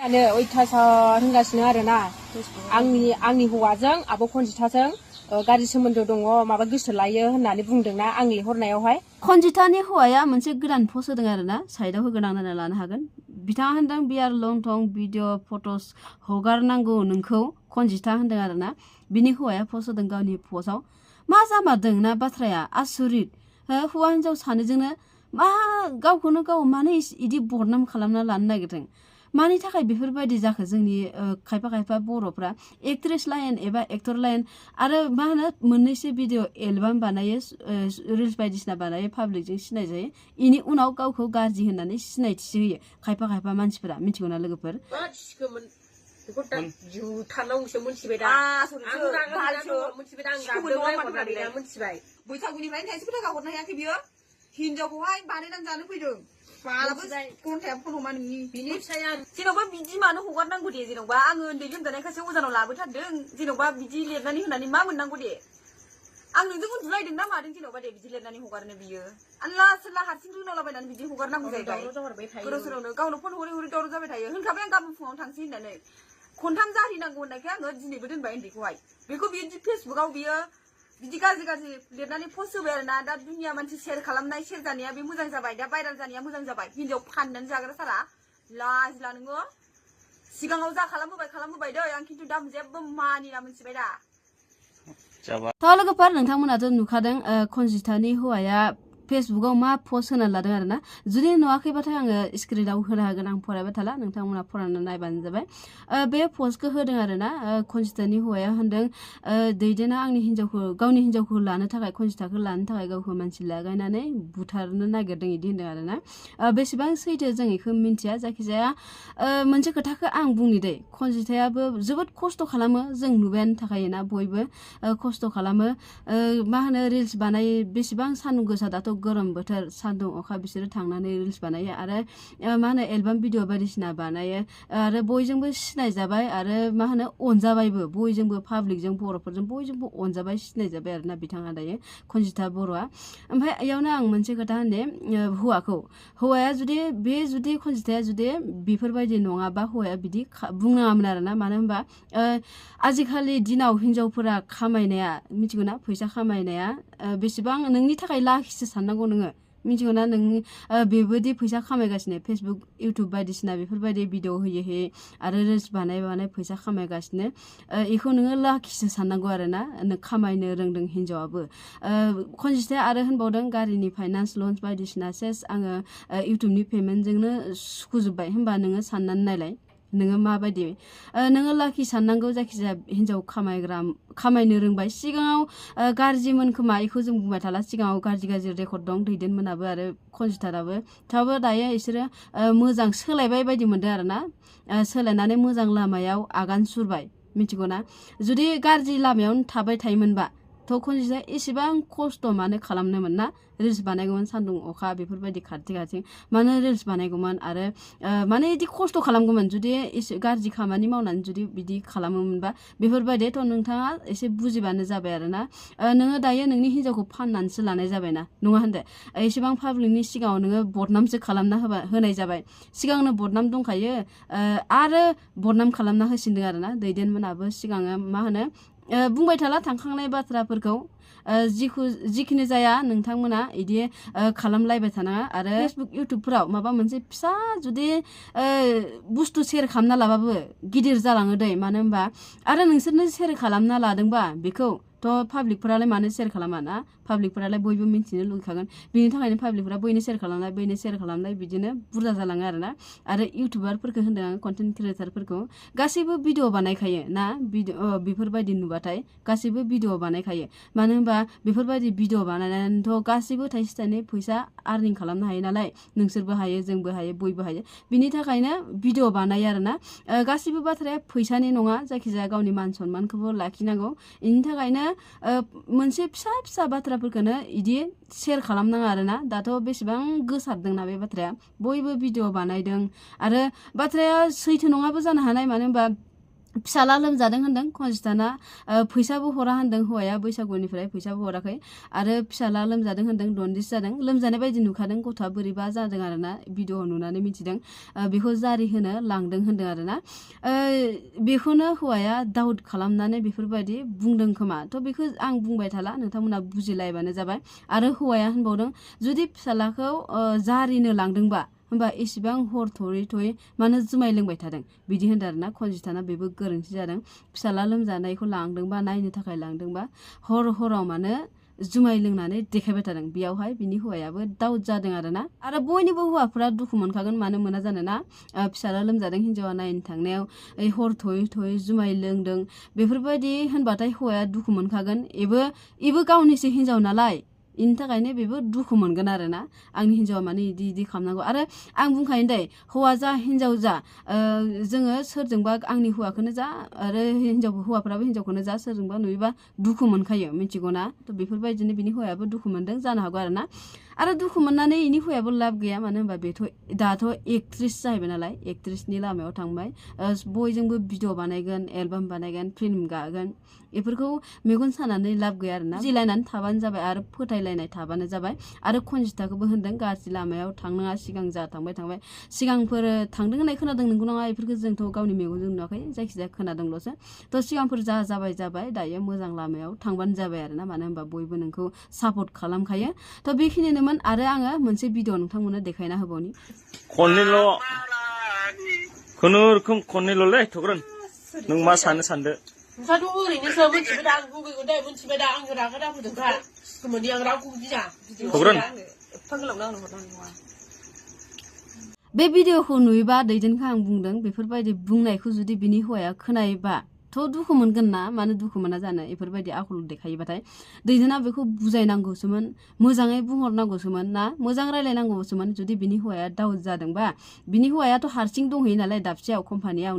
आनो अयथासार होनगासिनो आरोना आंनि हौवाजों आब' खनजिताजों गाज्रि सोमोन्दो दङ माबा गोसो लायो होननानै बुंदोंना आं लिंहरनायावहाय खनजितानि हौवाया मोनसे गोदान पस्ट होदों आरोना साइडआव होगोन आं नायना लानो हागोन बिथाङा होनदों बियार लं थं भिडिअ फट'स हगारनांगौ नोंखौ खनजिता होनदों आरोना बिनि हौवाया पस्ट होदों गावनि पस्टआव मा जामारदों ना बाथ्राया आसुरित हौवा हिनजाव सानैजोंनो मा गावखौनो गाव मानो इदि बदनाम खालामना लानो नागिरदों मानि थाखाय बेफोरबायदि जाखो जोंनि खायफा खायफा बर'फ्रा एक्ट्रेस लाइन एबा एक्टर लाइन आरो मा होनो मोननैसो भिडिअ एलबाम बानायो रिल्स बायदिसिना बानायो पाब्लिकजों सिनाय जायो इनि उनाव गावखौ गाज्रि होननानै सिनायथि होयो खायफा खायफा मानसिफोरा मिथिगौना लोगोफोर हिनजावखौहाय बानायनानै जानो फैदों मालाबा घन्टाया फन हमा नोंनि बिनि फिसाया जेन'बा बिदि मानो हगारनांगौ दे जेन'बा आङो उन्दै लोमजानायखासो अजानाव लाबोथारदों जेन'बा बिदि लिरनानै होनानै मा मोननांगौ दे आं नोंजों उन्दुलायदों ना मादों जेन'बा दे बिदि लिरनानै हगारनो बियो आल्ला सोरला हारसिं रोंलाबायनानै बिदि हगारनांगौ जाहैबाय गोदाव सोरावनो गावनो फन हरै हरै दावराव जाबाय थायो होनखाबाय आं गाबोन फुङाव थांसै होननानै खनथाम जाहैनांगौ होननायखाय आङो दिनैबो दोनबाय उन्दैखौहाय बेखौ बियो फेसबुकाव बियो बिदि गाज्रि गाज्रि लिरनानै पस्ट होबाय आरोना दा दुनिया मानसि शेयार खालामनाय शेयार जानाया बे मोजां जाबाय दा भाइराल जानाया मोजां जाबाय हिनजाव फाननानै जाग्रा सारा लाजिला नोङो सिगाङाव जा खालामबोबाय दै आं खिन्थु दा जेबो मानिला मोनथिबाय दा थ' लोगोफोर नोंथांमोनाथ' नुखादों खनजितानि हौवाया फेसबुकाव मा पस्ट होना लादों आरोना जुदि नुवाखैबाथाय आङो स्क्रिनाव होनो हागोन आं फरायबाय थाला नोंथांमोना फरायनानै नायबानो जाबाय बे पस्टखौ होदों आरोना खनजितानि हौवाया होनदों दैदेना आंनि हिनजावखौ गावनि हिनजावखौ लानो थाखाय खनजिताखौ लानो थाखाय गावखौ मानसि लागायनानै बुथारनो नागिरदों इदि होनदों आरोना बेसेबां सैथो जों बेखौ मिन्थिया जायखिजाया मोनसे खोथाखौ आं बुंनि दै खनजितायाबो जोबोद खस्थ' खालामो जों नुबायानो थाखायोना बयबो खस्थ' खालामो मा होनो रिल्स बानायो बेसेबां सान्दुं गोसा दाथ' गरम बोथोर सान्दुं अखा बिसोरो थांनानै रिल्स बानायो आरो मा होनो एलबाम भिडिअ बायदिसिना बानायो आरो बयजोंबो सिनायजाबाय आरो मा होनो अनजाबायबो बयजोंबो पाब्लिकजों बर'फोरजों बयजोंबो अनजाबाय सिनायजाबाय आरोना बिथाङा दायो खनजिता बर'आ ओमफ्राय इयावनो आं मोनसे खोथा होनदे हौवाया जुदि खनजिताया जुदि बेफोरबायदि नङाबा हौवाया बिदि बुंनाङामोन आरोना मानो होनबा आजिखालि दिनाव हिनजावफोरा खामायनाया मिथिगौ ना फैसा खामायनाया बेसेबां नोंनि थाखाय लाखिसो साननांगौ नोङो मिथिगौ ना नोंनि बेबायदि फैसा खामायगासिनो फेसबुक इउटुब बायदिसिना बेफोरबायदि भिडिअ होयै आरो रिल्स बानाय फैसा खामायगासिनो बेखौ नोङो लाखिसो साननांगौ आरोना खामायनो रोंदों हिनजावाबो खनजिताया आरो होनबावदों गारिनि फाइनान्स लन्स बायदिसिना सेस आङो इउटुबनि पेमेन्टजोंनो सुखुजोब्बाय होनबा नोङो साननानै नायलाय नोङो माबायदि नोङो लाखि साननांगौ जायखिजाया हिनजाव खामायनो रोंबाय सिगाङाव गाज्रिमोन खोमा बेखौ जों बुंबाय थाला सिगाङाव गाज्रि रेकर्ड दं दैदेनमोनाबो आरो खनजिताराबो थेवबो दायो बिसोरो मोजां सोलायबाय बायदि मोनदों आरोना सोलायनानै मोजां लामायाव आगान सुरबाय मिथिगौ ना जुदि गाज्रि लामायावनो थाबाय थायोमोनबा थ' खनजिताया एसेबां खस्थ' मानो खालामनोमोन ना रिल्स बानायगौमोन सान्दुं अखा बेफोरबायदि खाथि मानो रिल्स बानायगौमोन आरो माने बिदि खस्थ' खालामगौमोन जुदि एसे गाज्रि खामानि मावनानै जुदि बिदि खालामोमोनबा बेफोरबायदि थ' नोंथाङा एसे बुजिबानो जाबाय आरोना नोङो दायो नोंनि हिनजावखौ फाननानैसो लानाय जाबायना नङा होनदो एसेबां पाब्लिकनि सिगाङाव नोङो बदनामसो खालामना होनाय जाबाय सिगांनो बदनाम दंखायो आरो बदनाम खालामना होसिनदों आरोना दैदेनमोनाबो सिगाङो मा होनो बुंबाय थाला थांखांनाय बाथ्राफोरखौ जिखिनि जाया नोंथांमोना इदि खालामलायबाय थानाङा आरो फेसबुक इउटुबफोराव माबा मोनसे फिसा जुदि बुस्थु शेयार खालामना लाबाबो गिदिर जालाङो दै मानो होनबा आरो नोंसोरनो शेयार खालामना लादोंबा बेखौ थ' पाब्लिकफोरालाय मानो शेयार खालामा ना पाब्लिकफोरालाय बयबो मिन्थिनो लुगैखागोन बिनि थाखायनो पाब्लिकफोरा बैनो शेयार खालामनाय बिदिनो बुरजा जालाङो आरोना आरो इउटुबारफोरखौ होनदों आं कन्टेन्ट क्रियेटारफोरखौ गासैबो भिडिअ बानायखायो ना बेफोरबायदि नुबाथाय गासैबो भिडिअ बानायखायो मानो होनबा बेफोरबायदि भिडिअ बानायनानैथ' गासैबो थाइसे थाइनै फैसा आर्निं खालामनो हायो नालाय नोंसोरबो हायो जोंबो हायो बयबो हायो बिनि थाखायनो भिडिअ बानायो आरोना गासैबो बाथ्राया फैसानि नङा जायखिजाया गावनि मान सनमानखौबो लाखिनांगौ बेनि थाखायनो मोनसे फिसा बाथ्राफोरखौनो इदि शेयार खालामनाङा आरोना दाथ' बेसेबां गोसारदोंना बे बाथ्राया बयबो भिडिअ बानायदों आरो बाथ्राया सैथो नङाबो जानो हानाय मानो होनबा फिसाला लोमजादों होनदों खनजिताना फैसाबो हरा होनदों हौवाया बैसागुनिफ्राय फैसाबो हराखै आरो फिसाला लोमजादों होनदों दन्दिस जादों लोमजानाय बायदि नुखादों गथ'आ बोरैबा जादों आरोना भिडिअ नुनानै मिथिदों बेखौ जारि होनो लांदों होनदों आरोना बेखौनो हौवाया दाउट खालामनानै बेफोरबायदि बुंदों खोमा थ' बेखौ आं बुंबाय थाला नोंथांमोना बुजिलायबानो जाबाय आरो हौवाया होनबावदों जुदि फिसालाखौ जारिनो लांदोंबा होमबा एसेबां हर थयै मानो जुमाय लोंबाय थादों बिदि होनदों आरोना खनजिताना बेबो गोरोन्थि जादों फिसाला लोमजानायखौ लांदोंबा नायनो थाखाय लांदोंबा हराव मानो जुमाय लोंनानै देखायबाय थादों बेयावहाय बिनि हौवायाबो दाउट जादों आरोना आरो बयनिबो हौवाफोरा दुखु मोनखागोन मानो मोना जानोना फिसाला लोमजादों हिन्जावा नायनो थांनायाव हर थयै जुमाय लोंदों बेफोरबायदि होनबाथाय हौवाया दुखु मोनखागोन एबो गावनिसो हिन्जाव नालाय इनि थाखायनो बेबो दुखु मोनगोन आरोना आंनि हिन्जावा माने इदि खालामनांगौ आरो आं बुंखायो दे हौवा जा हिन्जाव जा जोङो सोरजोंबा आंनि हौवाखौनो जा आरो हौवाफ्राबो हिन्जावखौनो जा सोरजोंबा नुयोबा दुखु मोनखायो मिथिगौना थ' बेफोरबायदिनो बिनि हौवायाबो दुखु मोनदों जानो हागौ आरोना आरो दुखु मोननानै इनि हौवायाबो लाब गैया मानो होनबा बेथ' दाथ' एक्ट्रेस जाहैबाय नालाय एक्ट्रेसनि लामायाव थांबाय बयजोंबो भिडिअ बानायगोन एलबाम बानायगोन फिल्म गागोन बेफोरखौ मेगन सानानै लाब गैया आरोना जिलायनानै थाबानो जाबाय आरो फोथायलायनाय थाबानो जाबाय आरो खनजिताखौबो होनदों गाज्रि लामायाव थांनाङा सिगां जा थांबाय सिगांफोर थांदों होननाय खोनादों नंगौ नङा बेफोरखौ जोंथ' गावनि मेगनजों नुवाखै जायखिजाया खोनादोंल'सो थ' सिगांफोर जा जाबाय दायो मोजां लामायाव थांबानो जाबाय आरोना मानो होनबा बयबो नोंखौ सापर्ट खालामखायो थ' बेखिनिनोमोन आरो आङो मोनसे भिडिअ नोंथांमोननो देखायना होबावनि खननैल' खुनुरुखुम खननैल'लै थग्रोन नों मा सानदो नोंथाङाथ' ओरैनोसो मिथिबाय दा आं बुंगोन दे मिथिबाय दा आङो रागा दाफोदोंखा सोमोन्दै आं रावखौबो गिया थग्रोन एफा गोलावनो आंनो हरनानै नङा बे भिडिअखौ नुयोबा दैदेनखौ आं बुंदों बेफोरबायदि बुंनायखौ जुदि बिनि हौवाया खोनायोबा थ' दुखु मोनगोन ना मानो दुखु मोना जानो बेफोरबायदि आखल देखायोबाथाय दैदेना बेखौ बुजायनांगौसोमोन मोजाङै बुंहरनांगौसोमोन ना मोजां रायलायनांगौसोमोन जुदि बिनि हौवाया दाउट जादोंबा बिनि हौवायाथ' हारसिं दंहैयो नालाय दाबसेयाव कम्पानियाव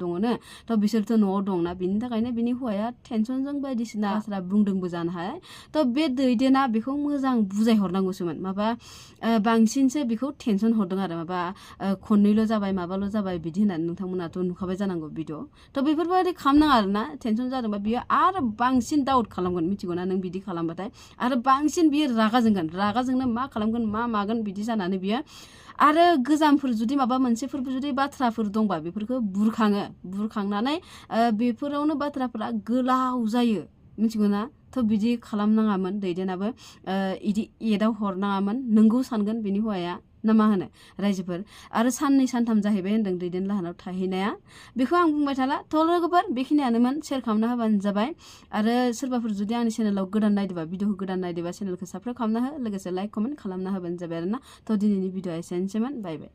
दङनो थ' बिसोरथ' न'आव दंना बिनि थाखायनो बिनि हौवाया टेनसनजों बायदिसिना बाथ्रा बुंदोंबो जानो हाया थ' बे दैदेना बेखौ मोजां बुजायहरनांगौसोमन माबा बांसिनसो बेखौ टेनसन हरदों आरो माबा खननैल' जाबाय माबाल' जाबाय बिदि होननानै नोंथांमोनाथ' नुखाबाय जानांगौ भिडिअ थ' बेफोरबायदि खालामनाङा आरोना टेनसन जादोंबा बियो आरो बांसिन दाउट खालामगोन मिथिगौना नों बिदि खालामबाथाय आरो बांसिन बियो रागा जोंनो मा खालामगोन मा मागोन बिदि जानानै बियो आरो गोजामफोर जुदि माबा मोनसेफोरबो जुदि बाथ्राफोर दंबा बेफोरखौ बुरखांनानै बेफोरावनो बाथ्राफोरा गोलाव जायो मिथिगौना थ' बिदि खालामनाङामोन दैदेनाबो इदि एदाव हरनाङामोन नोंगौ सानगोन बिनि हौवाया ना मा होनो रायजोफोर आरो साननै सानथाम जाहैबाय होनदों दैदेन लाहानाव थाहैनाया बेखौ आं बुंबाय थाला थ' लोगोफोर बेखिनियानोमोन शेयार खालामना होबानो जाबाय आरो सोरबाफोर जुदि आंनि चेनेलाव गोदान नायदोंबा भिडिअखौ गोदान नायदोंबा चेनेलखौ साबस्क्राइब खालामना हो लोगोसे लाइक कमेन्ट खालामना होबानो जाबाय आरोना थ' दिनैनि भिडिअआ एसेनोसैमोन बाय बाय